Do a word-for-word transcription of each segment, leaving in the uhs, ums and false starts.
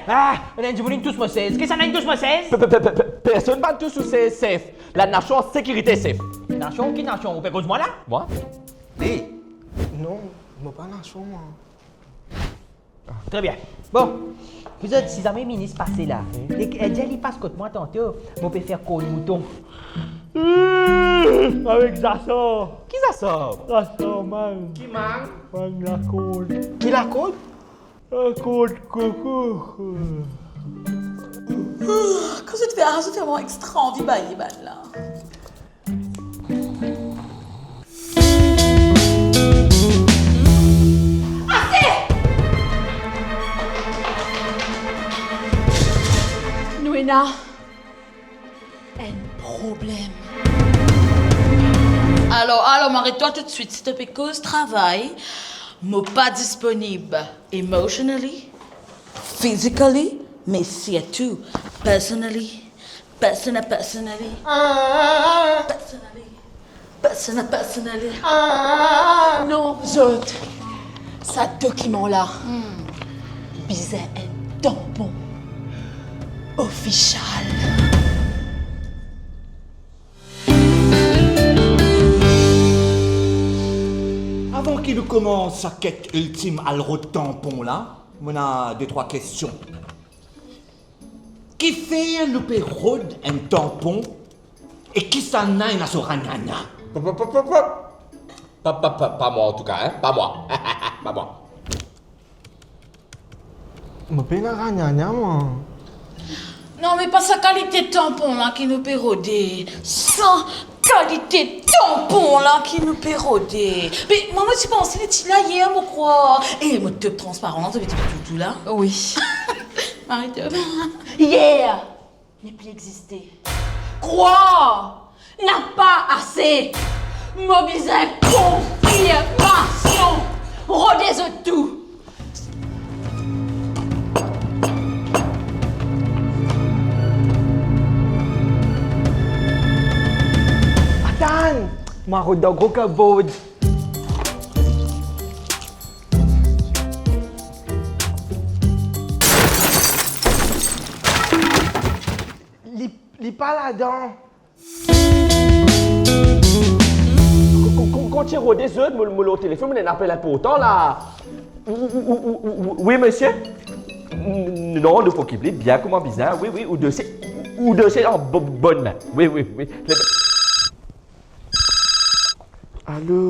Ah, ena enn dimoun inn tous mo sez. Kisannla inn tous mo sez? Pe, pe, pe, pe, pe, personn pa'nn tous ou sez, sef. Lanasion an sekirite, sef. Nasion? Ki nasion? Ou pe koz mwa la? Mwa? Li. Non, mo pa nasion, mwa. Tre bien. Bon, zot, si zame minis pase la, e, e dir li pas kot mwa tanto, mo pe fer korn mouton. Avek zasar. Ki zasar? Zasar mang. Ki mang? Mang lakorn. Ki lakorn? Lakorn koko. Kan zot fer, ah, zot fer mwa extra anvi baye bann la. Ase! Nou ena enn problem. Alor, alor, mo aret twa toutswit. Si to pe koz travay, mo pa disponib emotionally, physically, me sirtou personally. Personal, personally. Ah. Personally. Personal, personally. Ah. Non, zot. Sa dokiman la, hmm, bizin enn tanpon ofisial. Avan ki nou koumans sa ket iltim al rod tanpon la, mo ena de trwa kestion. Kifer nou pe rod enn tanpon e kisannla ena so ragnagna? Pa, pa, pa, pa, pa. Pa, pa, pa, pa mwa antouka, hein? Pa mwa. Pa mwa. Mo pena ragnagna, mwa. Non, me pa sa kalite tanpon la ki nou pe rode. Sa kalite tanpon la ki nou pe rode. Me mwa, mo ti panse li ti la yer, mo krwar. E mo to transparan, sa vedir toutou la. Wi. Marie-Thomas. Yer nepli existe. Krwar napa ase. Mo bizin konfirmasion. Rode zot tou. Atann, mo rod dan gro kabord. Li, li pa ladan. Kan, kan, kan, kan ti rode zot, mo, mo lor telefonn, mo ena enn apel inportan la. Ou, ou, wi, misie? Non, nou pou okip li bien kouma bizin. Wi, wi, ou dosie, ou dosie an bo-, bonn min. Wi, wi, wi. Le- Alo?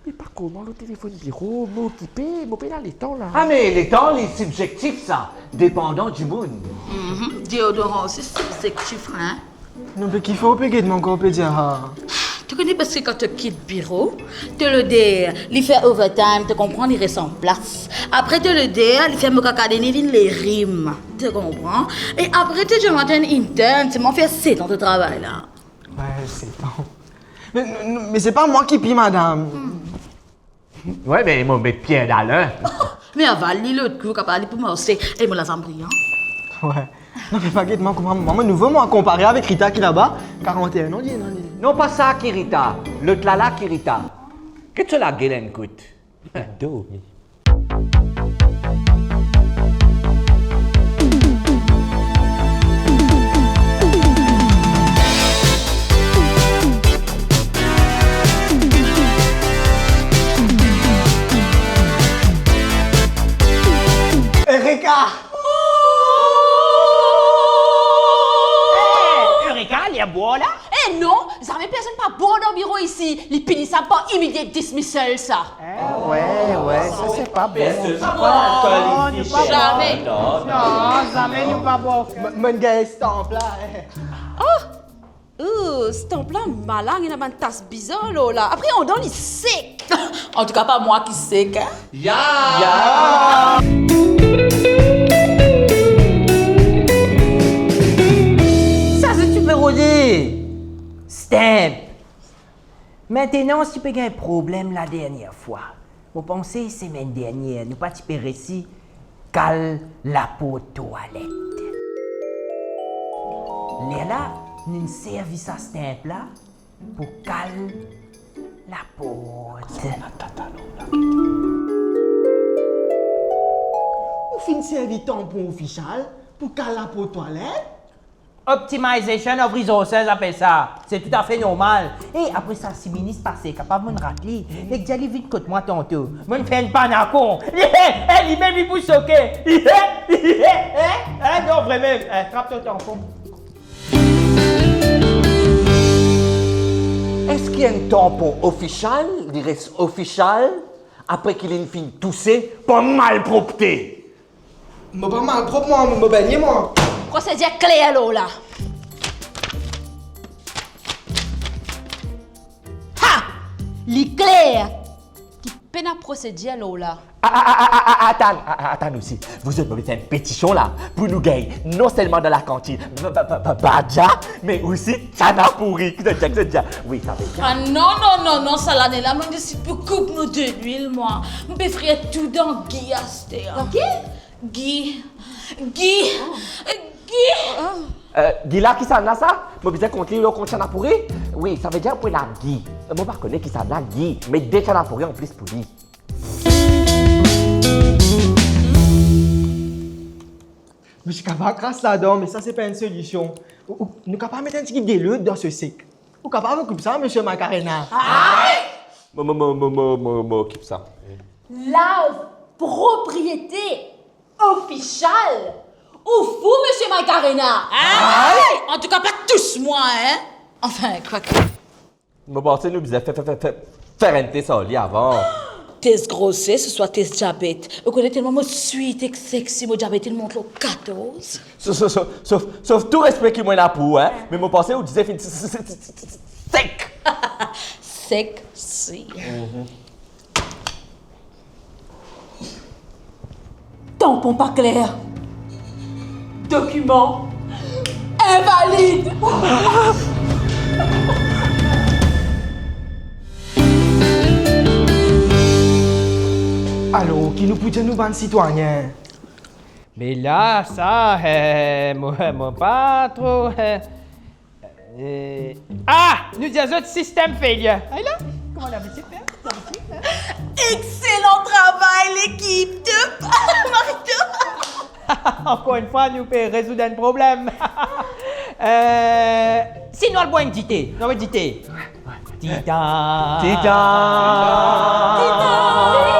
Me pa koman lor telefonn biro, mo okipe, mo pena letan la. Ah, me letan, li sibzektif sa, depandan dimoun. Mhm, deodoran osi sibzektif, hein? Non, me kifer ou pe get mwa ankor pe dir sa? To kone, paski kan to kit biro, to loder, li fer overtime, to konpran, li res an plas. Apre to loder, li fer mo kaka, li vinn lerim, to konpran? E apre to Jonathan Hinton, ti mo fer setan to travay la. Wi, setan. Me, me, me se pa mwa ki pi madam. Hmm. Wi, me mo met Pierre Dalin. Oh, me aval li lot kou, kapav li pou marse. E mo lazam briyan. Wi. Non, me pa get mwa, kouma mwa, mo nouvo, mwa, konpare avek Rita ki laba, karant-enn an li ena, li. Non, pa sa ki Rita, lot la la ki Rita. Get so lagel enn kout. Dormi. Eureka! Eh, Eureka, li a bwar la? Eh non, zame personn pa bwar dan biro isi. Li pinisab par immediate dismissal, sa. Eh, wi, wi, sa se pa bon. Personn pa bwar alkol isi. Zame. Non, zame nou pa bwar. M-, mo'nn gagn stamp la, eh. Oh! Ooh, stamp la malang, ena bann tas bizar lor la. Apre, andan li sek. Antouka, pa mwa ki sek, hein? Ya! Ya! Sa zot ti pe rode? Stamp. Mintenan, si pe gagn problem ladernie fwa, mo panse semenn dernie, nou pa ti pe resi kal laport twalet. Lerla, nou servi sa stamp la pou kal laport. Ou finn servi tanpon Official pou kal laport twalet? Optimization of resources apel sa. Se toutafe normal. E apre sa, si minis pase, kapav monn rat li, e dir li vinn kot mwa tanto. Monn fer enn bann akon. E limem li pou soke. E, e, non, vremem. E, trap to tanpon. Eski enn tanpon Official, li res Official, apre ki linn finn touse par malpropte? Mo pa malprop mwa, mo, mo begne mwa. Prosedir kler lor la. Ha! Li kler ki pena prosedir lor la. A, a, a, a, a, atann, a, a, atann osi. Zot pou met enn petision la pou nou gagn non selman dan lakantinn ba, ba, ba, ba, badja, me osi tsana pouri. Ki zot dir, ki zot dir? Wi, sa ve dir. Ah non, non, non, non, sa lane la, mo disiz pou koup mo delwil, mwa. Mo pe frir tou dan gi aster. Dan ki? Gi. Gi. Gi. Eh, gi la, kisannla sa? Mo bizin kont li lor kont tsana pouri? Wi, sa ve dir pou ena gi. Mo pa kone kisannla gi, met de tsana pouri anplis pou li. Mo ti kapav kras ladan, me sa se pa enn solision. Ou, ou, nou kapav met enn tigit delo dan so sek. Ou kapav koup sa, Misie Macarena? Ay! Mo, mo, mo, mo, mo, mo, mo koup sa. Laz propriete Official. Ou fou, Misie Macarena? Ay! Antouka, pa tous mwa, hein? Anfin, kwake. Mo panse nou bizin fer, fer, fer, fer, fer enn tes ar li avan. Tes groses ouswa tes diabet? Ou kone telman mo swit ek sexy, mo diabet inn mont lor katorz. Sof, sof, sof, sof, sof tou respe ki mo ena pou ou, hein, me mo panse ou dizin finn s-, s-, s-, s-, s-, sek. Sexy. Mhm. Tanpon pa kler. Dokiman invalid. Alor, ki nou pou dir nou bann sitwayin? Me la, sa, eh, mo, mo pa tro, eh, Eh, ah! Nou dir zot system failure. Ay la, kouma labitit, hein? Labitit, hein? Exelan travay, lekip. Top! Marito! Ankor enn fwa, nou pe rezoud enn problem. Eh, si nou al bwar enn dite, nou al bwar dite. Tita! Tita! Tita!